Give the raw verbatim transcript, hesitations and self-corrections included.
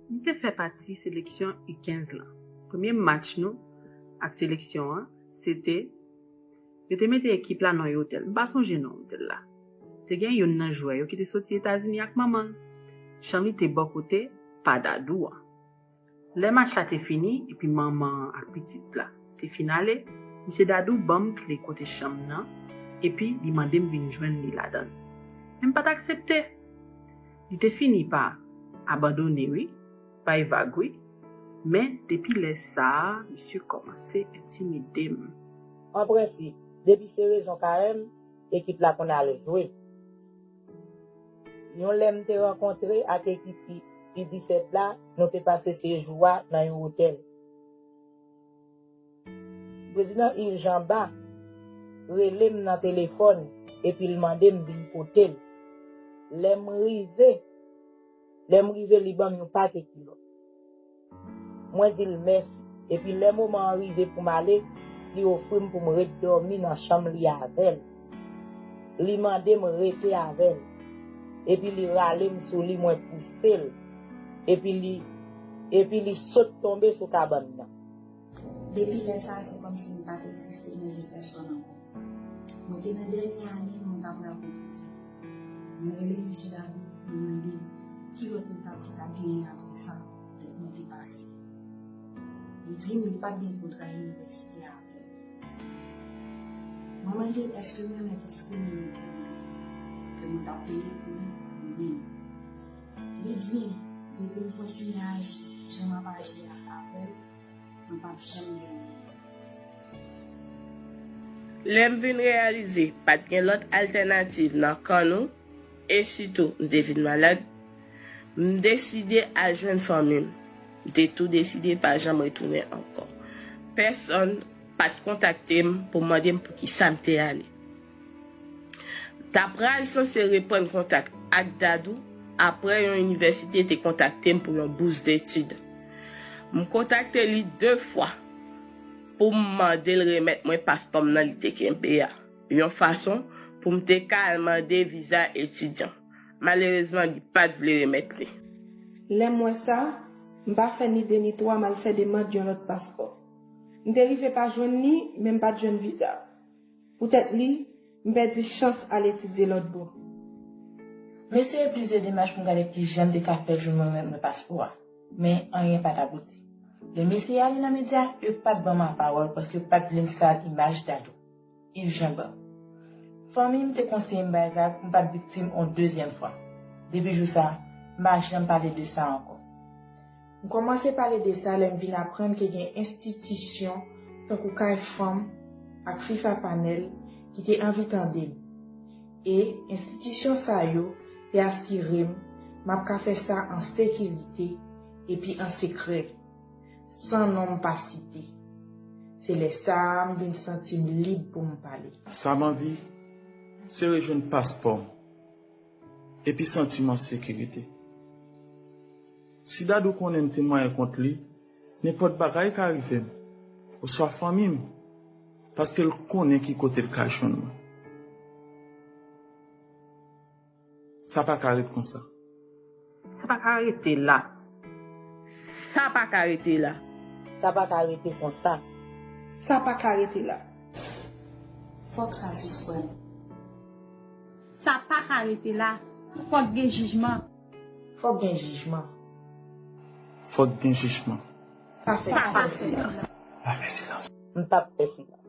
M te fè pati seleksyon U kenz lan. Premye match nou ak seleksyon an, se te, yo te mete ekip la nan yon otèl. M pa sonje non otèl la. Te gen youn nan jwè yo ki te soti Etazini ak manman l. Chanm li te bò kote pa Dadou an. Lè match la te fini, epi manman an ak pitit la te fin ale, misye Dadou ban m kle kote chanm nan, epi li mande m vin jwenn li ladan l. Men m pa t aksepte. Li te fini pa abandone, wi, bay vag, wi. Men depi lè sa a, misye kòmanse entimide m. An prensip, depi se rezon karèm, ekip la konn al jwe. Yon lè m te rankontre ak ekip U disèt la, nou te pase sejou a nan yon otèl. Prezidan Yves Jean Bart rele m nan telefòn epi l mande m vin kote l. Lè m rive, lè m rive li ban m yon pakè kilòt. Mwen di l mèsi, epi lè moman an rive pou m ale, li ofri m pou m ret dòmi nan chanm li avè l. Li mande m rete avè l, epi li rale m sou li, mwen pouse l, epi li, epi li sot tonbe sou kabann nan. Depi lè sa a, se kòmsi m pa t egziste nan je pèsòn ankò. Mwen te nan dènye ane mwen t ap rankontre sa. Mwen rele mesye Dadou, mwen mande l ki lòt etap ki t ap genyen apre sa, poutèt mwen te pase. Li di m li p ap gen kontra inivèsite avè m. Mwen mande l èske m renmèt enskri m nan yon pwoblèm ke mwen t ap peye pou li mwen menm. Li di m depi m kontinye aji jan m ap aji a avè l, mwen p ap janm genyen. Lè m vin reyalize pa t gen lòt altènativ nan kan nou, e sitou m te vin malad, m deside al jwenn fanmi m. M te tou deside pa janm retounen ankò. Pèsonn pa t kontakte m pou mande m poukisa m te ale. Ta pral sanse reprann kontak ak Dadou apre yon inivèsite te kontakte m pou yon bous detid. M kontakte li de fwa pou m mande l remèt mwen paspò m nan li te kenbe a, yon fason pou m te ka al mande viza etidyan. Malerezman, li pa t vle remèt li. Lè m wè sa, m pa fè ni de ni twa, m al fè demann yon lòt paspò. M te rive pa jwenn li, men m pa t jwenn viza. Poutèt li, m pèdi chans al etidye lòt bò. M eseye plizyè demach pou m gade kijan m te ka fè jwenn mwen remèt mwen paspò a, men anyen pa t abouti. Lè m eseye ale nan medya, yo pa t ban m lapawòl paske yo pa t vle m sal imaj Dadou. Yves Jean Bart. Fanmi m te konseye m bay vag pou m pa t viktim yon dezyèm fwa. Depi jou sa a, m pa janm pale de sa ankò. M kòmanse pale de sa lè m vin aprann ke gen enstitisyon tankou Kay Fanm ak FIFA Panel ki te anvi tande m. E enstitisyon sa yo te asire m m ap ka fè sa an sekirite epi an sekrè, san non m pa site. Se lè sa a m vin santi m lib pou m pale. Sa m anvi, se rejwenn paspò m epi santi m an sekirite. Si Dadou konnen m temwaye kont li, nenpòt bagay ka rive m oswa fanmi m, paske l konnen ki kote l ka jwenn mwen. Sa pa ka ret konsa. Sa pa ka rete la. Sa pa ka rete la. Sa pa ka rete konsa. Sa pa ka rete la. Fòk sa sispann. Sa pa ka rete la. Fòk gen jijman. Fòk gen jijman. Fòk gen jijman. Pa fè silans. Pa fè silans. M p ap fè silans.